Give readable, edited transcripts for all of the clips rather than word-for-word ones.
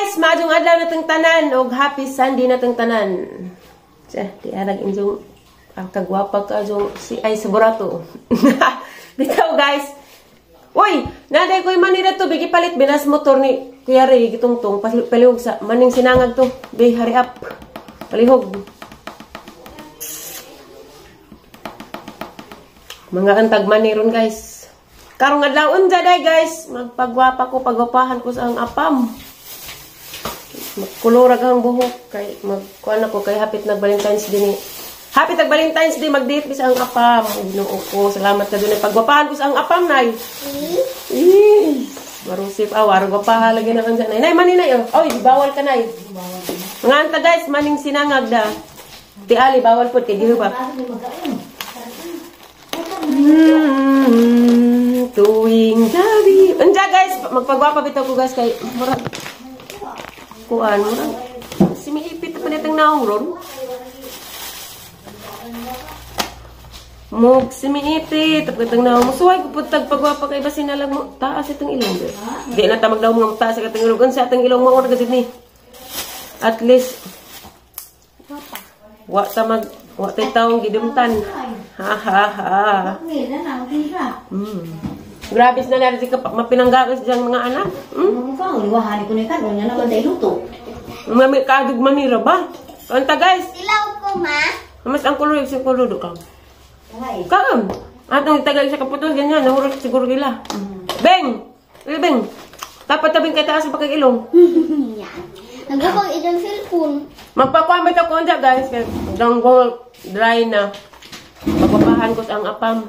Guys, maadjong adlaw natong tanan og happy Sunday natong tanan. Siya, di arag injong ang kagwapa ka jong si ay sa burato. Bitaw guys. Uy, naday ko'y manira to bigi palit binas motor ni Kuya Ray gitungtong palihog sa maning sinangag to. Be hurry up. Palihog. Mga antag maniron guys. Karong adlaw unja day guys, magpagwapa ko, pagwapahan ko sa ang apam. Magkulurag ang buhok kay magkuan ako kay hapit nag Valentine's Day ni. Hapit nag Valentine's Day mag-date mi sa ang apam. Ginoo ko, salamat ka dunay pagwapahan ko sa ang apam nay. Eh, marusip awar gwapahan lagi na kansa nay. Nay mani nay. Oy, bawal ka nay. Mga anta guys, maning sinangag da. Ti Ali bawal pud kay gihuba. Tuwing gabi. Unja guys, magpagwapa bitaw ko guys kay murag kuan murag simiipit pa nitang naong ron. Mug simiipit tapos itang naong musuway ko pud tag pagwapa kay basin na lang mo taas itong ilong. Di na ta magdaw mga taas sa itong ilong. Unsa atong ilong mo ra gud ni. At least wa ta mag wa tay taong gidumtan. Ha ha ha. Grabe na na ka mapinanggagas diyang mga anak. Mami kaadug manira ba? Kanta guys. Ilaw ko ma. Mas ang kulog sa kulod ka. Kaam. Atong tagal sa kaputol ganyan nahurot siguro gila. Beng. Uy beng. Dapat tabing kay taas pa kay ilong. Nagapag idang cellphone. Magpakuan ba ko unja guys kay danggol dry na. Pagpapahan ko sa ang apam.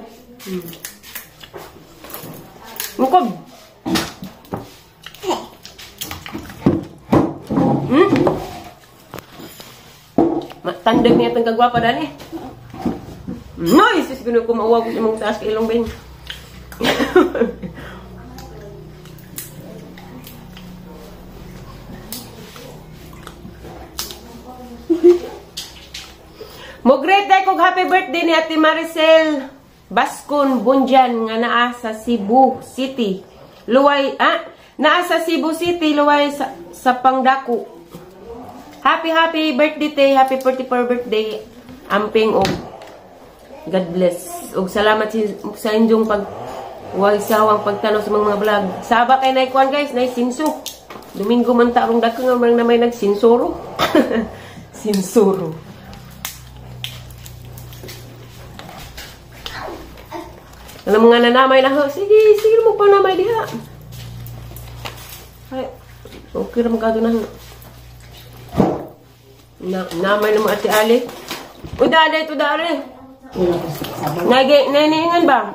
Mukob. Matandog niya itong kagwapa dani. Nice! Sus, ko mauwag ko sa imong taas kay ilong beng. Mo-great day kog happy birthday ni Ate Maricel Bascon Bunjan nga naa sa Cebu City. Luway naa sa Cebu City luway sa Pangdaku. Happy happy birthday te, happy 44 birthday. Amping og God bless. Og salamat sa inyong pag way sawang pagtanaw sa mga vlog. Saba kay nay kuan guys, nay sinso. Domingo man ta rong dako nga man na may nagsinsoro. Sinsoro. Alam mo nga nanamay na ho. Sige, sige mo pa namay diha. Ay, okay ra magkado na ho. Namay na mo Ate Ali. Uy, daday to dare. Nainingan ba?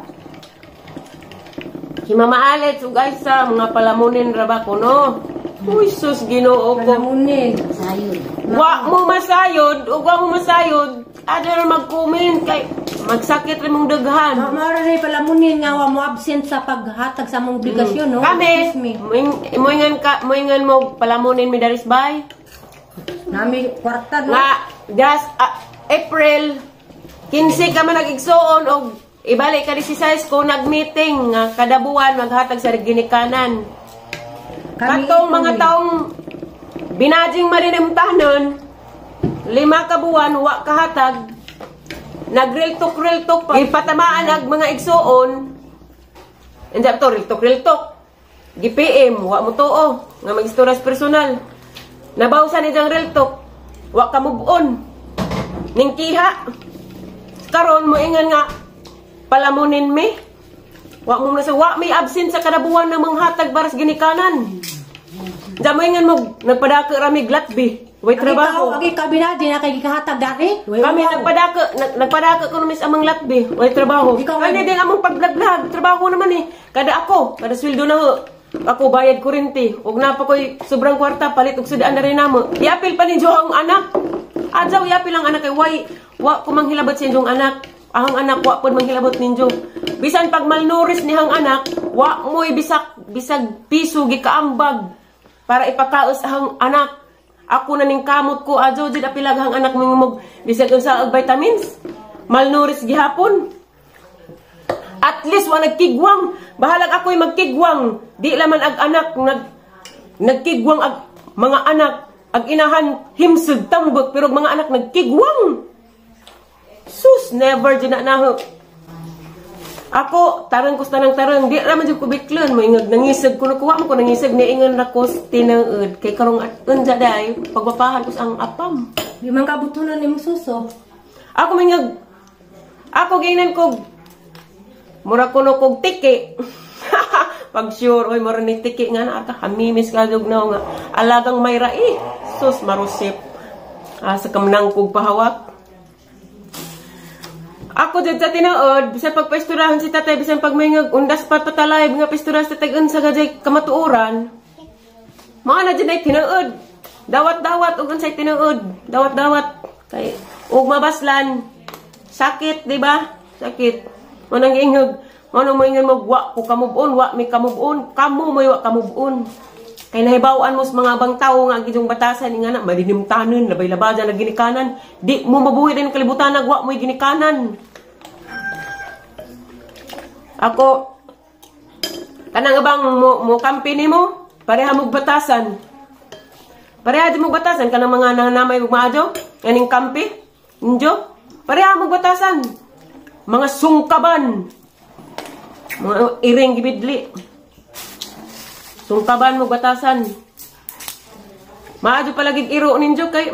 Si Mama Alex, ug guys sa mga palamunin ra ba ko no? Uy, sus Ginoo ko. Palamunin. Sayod. Wa mo masayod, ug wa mo masayod. Ada ra mag-comment kay magsakit ra mong daghan. Mara ni palamunin nga wa mo absent sa paghatag sa mong obligasyon no. Kami, moingan ka, moingan mo palamunin mi daris bay. Nami kwarta no. Nga gas April 15 ka man nag-igsuon og ibalik ka 16 ko nag-meeting nga kada buwan maghatag sa ginikanan. Katong mga taong binajing marinimtanon, 5 ka buwan wa kahatag, nag-real talk pa. Ipatamaan ag mga igsuon. Hindi to real talk. Gi-PM wa mo tuo nga mag-istorya personal. Nabawsan ni diyang real talk. Wa ka move on. Ning kiha. Karon mo ingan nga palamunin mi. Wa mo na sa wa may absent sa kada buwan ng manghatag baras ginikanan. Diyan mo ingan mo nagpadako rami glatbi. Way trabaho. Agi kabina di na kay gikahatag dati. Kami nagpadako ko mis amang latbi. Way trabaho. Kani din among pag-vlog, trabaho naman eh. Kada ako, kada sweldo na ho. Ako bayad kuryente. Ug napa koy sobrang kwarta palit og sudaan na rin namo. Iapil pa ninyo ang anak. Adyaw iapil ang anak kay way wa ko manghilabot sa inyong anak. Ahang anak wa pod manghilabot ninyo. Bisan pag malnourished nihang anak, wa mo'y bisag piso gikaambag para ipakaos ahang anak. Ako na ning kamot ko adyo jud apilag ang anak mingumog bisag unsa og vitamins. Malnourished gihapon. At least wa nagkigwang. Bahalag ako'y magkigwang. Di laman ag anak nagkigwang ag Mga anak ag inahan himsog tambok pero mga anak nagkigwang. Sus, never jud na naho. Ako, tarang ko sa tanang tarang, di raman jud ko biklon, moingag nangisag ko nakuha mo ko nangisag niingon ra ko sa tinuod kay karong at unja day pagpapahan ko sa ang apam. Di man kabutunan ni suso. Ako mingag ako giingnan ko mura kuno kog tiki. Pag sure oy mura ni tiki nga na ata hamimis ka jud na nga alagang may rai. Sus marusip. Asa ka manang kog pahawak. Ako jud sa tinuod, bisan pagpesturahan si tatay, bisan pag may undas pa patalay nga pesturahan si tatay unsa gajay kamatuoran. Mao na jud ay tinuod. Dawat-dawat ug unsay tinuod. Dawat-dawat kay ug mabaslan. Sakit, di ba? Sakit. Mo nang giingog, mo nang moingon mo wa ko kamove-on, wa mi kamove-on, kamo mo'y wa kamove-on. Kay nahibaw-an mo sa mga abang tawo nga ang batasan nga na malinimtanon, labay-labajan na ginikanan. Di mo mabuhi din kalibutan nagwa mo'y ginikanan. Ako kanang abang mo kampi nimo, pareha mog batasan. Pareha di mog batasan kanang mga nanamay ug maadyo, kaning kampi. Injo, pareha mog batasan. Mga sungkaban. Mga iring gibidli. Sungkaban mo batasan. Maadyo palagi iro ninyo kay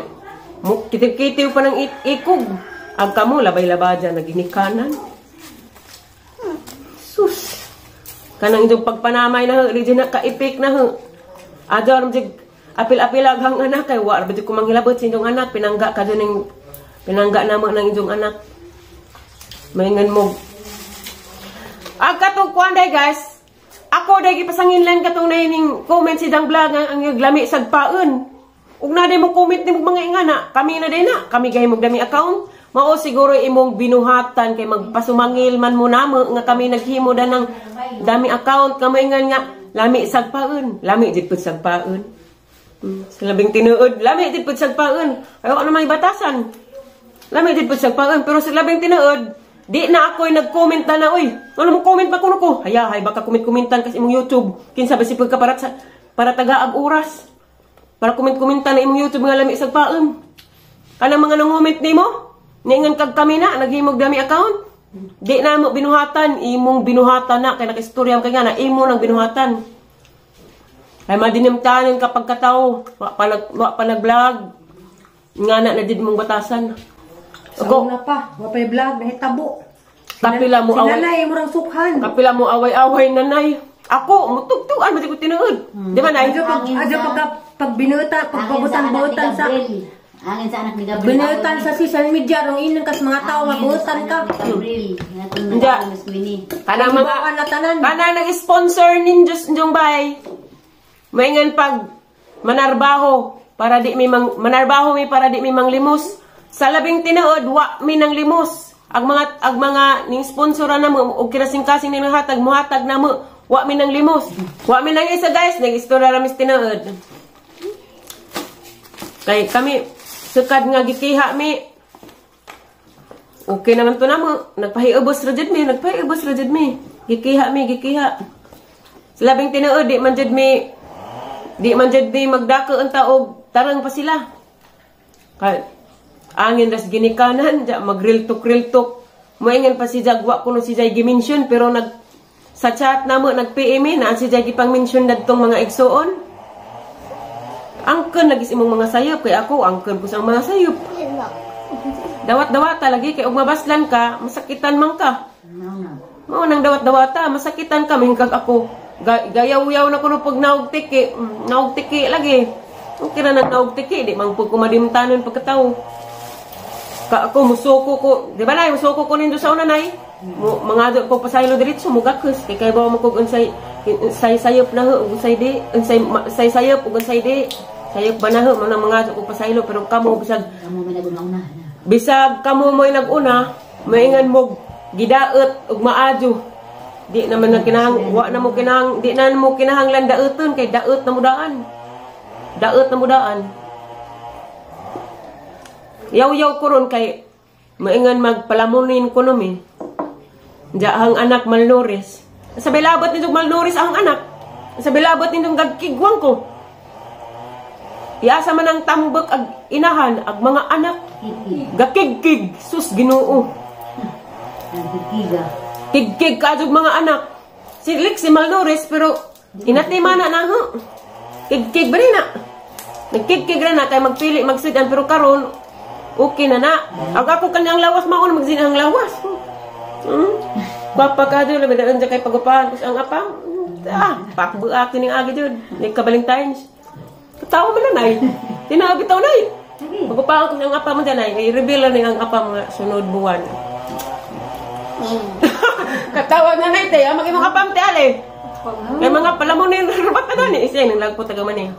mo kitiw-kitiw pa ng ikog. Ag kamo labay-labajan naginikanan. Sus. Kanang inyong pagpanamay na ho, di na kaipik na ho. Adyo aram jig apil-apil ang anak kay wa ra ko manghilabot sa inyong anak, pinangga ka ning pinangga namo ng inyong anak. Maingan mo. Ag katong kuan day guys. Ako day gipasangin lang katong naining comment si Dang Vlog ang lami sagpaon. Ug na day mo comment nimo mga ingana, kami na day na, kami gay mo dami account. Mao siguro imong binuhatan kay magpasumangil man mo namo nga kami naghimo da ng dami account kami ingan nga lami sagpaon, lami jud pud sagpaon. Sa labing tinuod, lami jud pud sagpaon. Ayo na may batasan. Lami jud pud sagpaon pero sa labing tinuod, di na ako'y nag-comment na oy. Ano mo comment ba kuno ko? Hayahay baka comment-commentan kasi imong YouTube. Kinsa ba si pagkaparat sa para tagaag oras. Para comment-commentan na imong YouTube nga lami sagpaon. Kanang mga nang-comment nimo, niingon kag kami na naghimog dami account. Di na mo binuhatan, imong binuhatan na kay nakistorya kay nga na imo nang binuhatan. Ay madinimtanon kapag katawo, wa pa nag-vlog. Nga na na did mong batasan. Sa una pa, wa pa'y vlog, nahitabo. Kapila mo away. Si nanay, murang sukhan. Kapila mo away-away nanay. Ako, mutugtugan ba di ko tinuod? Di ba nay? Adyo pag binuta, pagbabutan-butan sa Angin sa anak ni Gabriel. Binutan sa social media rong inon kas mga tao mabutan ka. Gabriel. Hindi. Kanang mga kanang nag-sponsor ninyo inyong bay. Maingan pag manarbaho para di mi mang manarbaho mi para di mi manglimos. Sa labing tinuod wa mi nang limos. Ang mga ning sponsora na mo og kinasing-kasing ning hatag muhatag na mo wa mi nang limos. Wa mi nang isa guys, nag-istorya ra mis tinuod. Kay kami sukad nga gikiha mi. Okay naman to namo, nagpahiubos ra jud mi, nagpahiubos ra jud mi. Gikiha mi, gikiha. Sa labing tinuod di man jud mi magdako unta og tarang pa sila. Kay angin ras ginikanan, ja mag-real talk. Moingon pa si Jag, wa kuno si Jay gi-mention pero nag sa chat namo nag-PM na si Jay gipang-mention dadtong mga igsuon. Angkon lagi sa imong mga sayop kay ako angkon ko sa mga sayop. Dawat-dawata lagi kay og mabaslan ka, masakitan man ka. Mao nang dawat-dawata, masakitan ka mingkag ako. Gayaw-yaw na kuno pag naog tiki, naog tiki lagi. Okay ra nang naog tiki, di man pud ko madimtanon pagkatawo. Ka ako musuko ko, di ba nay, musuko ko nindo sa una nay. Mga ko pasaylo diretso mugakos kay kay bawo mo kog unsay unsay sayop na ho ug unsay di, unsay sayop ug unsay di. Sayop ba na ho man mga ko pasaylo pero kamo bisag kamo may nag-una. Bisag kamo mo'y nag-una, maingan mo gidaot ug maadyo. Di naman na kinahang wa na mo kinahang di na mo kinahanglan daoton kay daot na mudaan. Daot na mudaan. Yaw-yaw ko ron kay maingan magpalamunin ko no mi. Diya ang anak malnourished. Sa bilabot nitong malnourished ang anak. Sa bilabot nitong gagkigwang ko. Iasa man ang tambok ag inahan ag mga anak. Gakigkig sus Ginoo. Nagkikiga. Kigkig kaadog mga anak. Si Lexi Malnores pero inatima na na ho. Kigkig ba rin na? Nagkigkig ra na kay magpili magsidan pero karon okay na na. Ag ako kanyang lawas maon magsinang lawas. Gwapa ka doon, labi na kay pagupahan ko sa ang apam. Ah, pakbuak kining agi jud. Ni ka-Valentine's. Katawa man na nay. Tinaw bitaw nay. Pagupahan ko sa ang apam dyan nay. I-reveal na ni ang apam nga sunod buwan. Katawa na nay te, amang imong apam te ale. Kay mga palamunin rabat na gani isa nang lagpo taga man eh.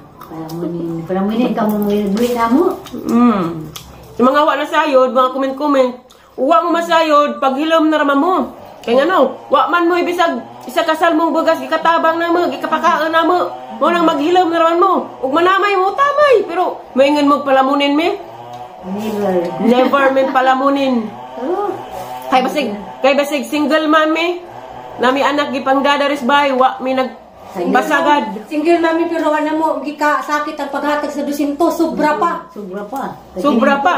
Palamunin ka mo buhi na mo. Sa mga wa na sayod, mga comment-comment, uwa mo masayod, paghilom na raman mo. Kaya nga no, wa man mo ibisag isa kasal mong bugas, gikatabang na mo, gikapakaon na mo. Mo nang maghilom na raman mo. Ug manamay mo, tamay. Pero maingon mo palamunin mi? Never. Never min palamunin. Oh. Kay basig single mami, nami anak gipangdadaris bay, wa mi nag basagad. Single mami pero wala mo gika sakit ang paghatag sa 200, sobra pa. Sobra pa. Sobra pa.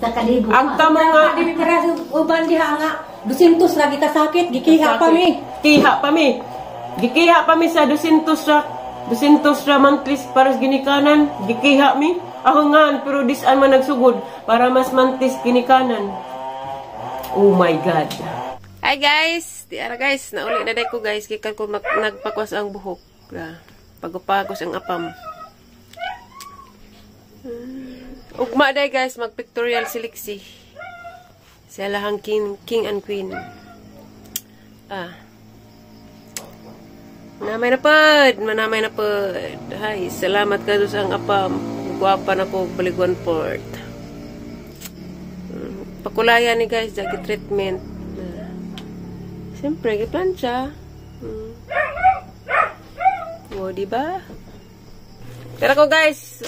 Tagkalibo pa. Ang tama nga. Di mi para sa uban diha nga 200 lagi ka sakit, gikiha pa mi. Kiha pa mi. Gikiha pa mi sa 200 sa 200 sa monthly para sa ginikanan. Gikiha mi. Ako nga, pero disan man nagsugod para mas mantis ginikanan. Oh my God. Hi guys! Di ara guys, nauli na day ko guys. Gikan ko nagpakwas ang buhok. Pagupagos ang apam. Ugma day guys, magpictorial si Lexi. Sila ang king, king and queen. Ah. Manamay na pod, manamay na pod. Hay, salamat ka sa ang apam. Gwapa na ko baliguan port. Pakulayan ni guys, dagi treatment. Ah. Siyempre, giplansya. O, di ba? Pero ko guys,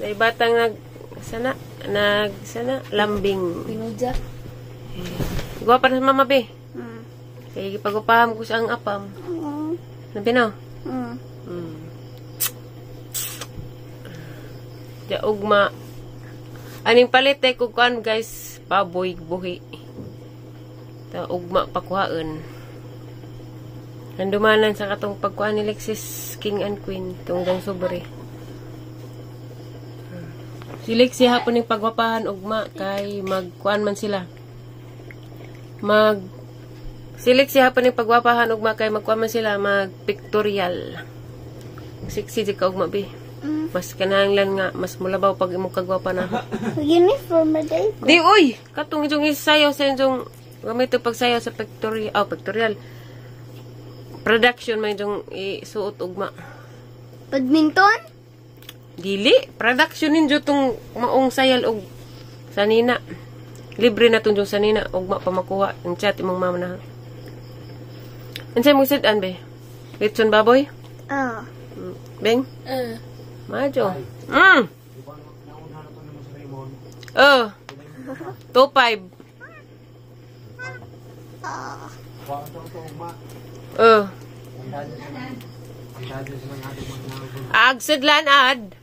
may batang nag sana lambing. Pinuja. Gwapa na sa mama be. Kaya gipagupaham ko sa ang apam. Nabi no? Ja ugma. Aning palit eh kung kuan guys, baboy buhi. Ta ugma pakuhaan. Nandumanan sa katong pagkuan ni Lexis King and Queen tunggang sobre. Si Lexi hapon ning pagwapahan ugma kay magkuan man sila. Mag Si Lexi hapon ning pagwapahan ugma kay magkuan man sila mag pictorial. Sexy di ka ugma bi. Mas kinahanglan nga mas mulabaw pag imong kagwapa na. Uniform na day. Di uy, katong ijong isayaw sa ijong gamit pagsayaw sa pictorial, oh, pictorial. Production may ijong isuot ugma. Badminton? Dili, production ninyo tong maong sayal og sanina. Libre na tong jong sanina ugma pa makuha ang chat imong mama na. Unsay mong sudan be? Litson baboy? Ah. Beng? Majo. Oh. 2.5. Oh. Agsadlan ad.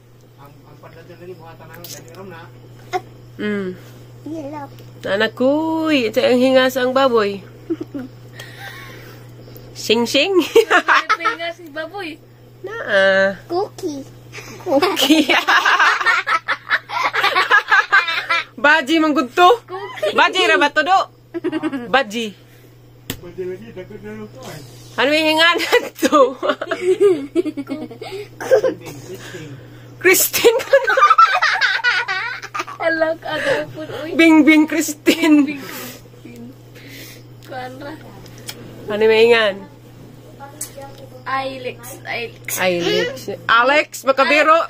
Yellow. Nanakuy, ito ang hinga sa ang baboy. Sing sing. Hinga si baboy. Naa. Cookie. Okay. Baji man gud to. Baji ra ba to do? Baji. Ano yung hinga na to? Christine. Alak aga po uy. Bing Bing Christine. Kuan ra. Ano may hingan? Alex, Alex. Alex. Alex, makabiro.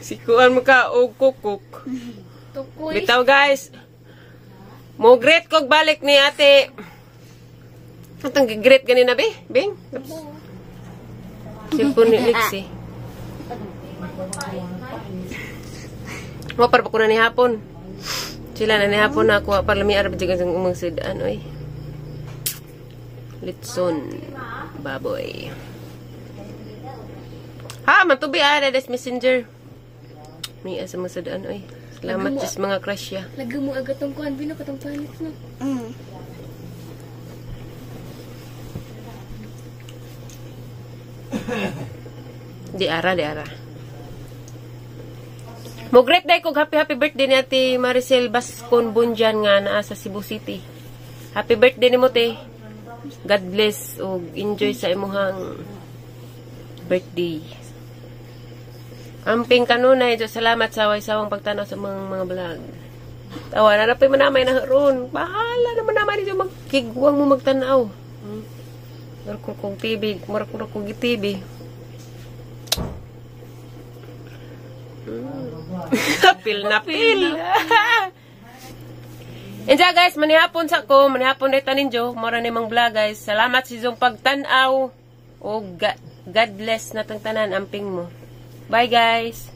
Sikuan mo ka og kukuk. Tukoy. Bitaw guys. Mo greet kog balik ni ate. Atong gi-greet ganina be? Bing? Cellphone ni Lexi. Mo para pa ko na ni hapon. Sila na ni hapon na ako para lami arab jud ang umang sudan oy. Litson baboy. Ha, matubi ah, des messenger. May asa mo sa daan, oy. Salamat sa mga crush ya. Lagi mo agad tong kuan bino katong palit no. Di ara, di ara. Mo great day kog happy happy birthday ni Ate Maricel Bascon Bunjan nga naa sa Cebu City. Happy birthday nimo, te. God bless ug enjoy sa imuhang birthday. Amping kanunay, Diyos salamat sa way-sawang pagtanaw sa mga vlog. Tawa na napay manamay na ron. Bahala naman naman dito magkigwang mo magtanaw. Murag kog TV, murag kog TV. Pil na pil. Enja guys, manihapon sa ko, manihapon na tanin Jo, mora ni mang vlog guys. Salamat sa iyong pagtan-aw o God bless natang tanan amping mo. Bye guys.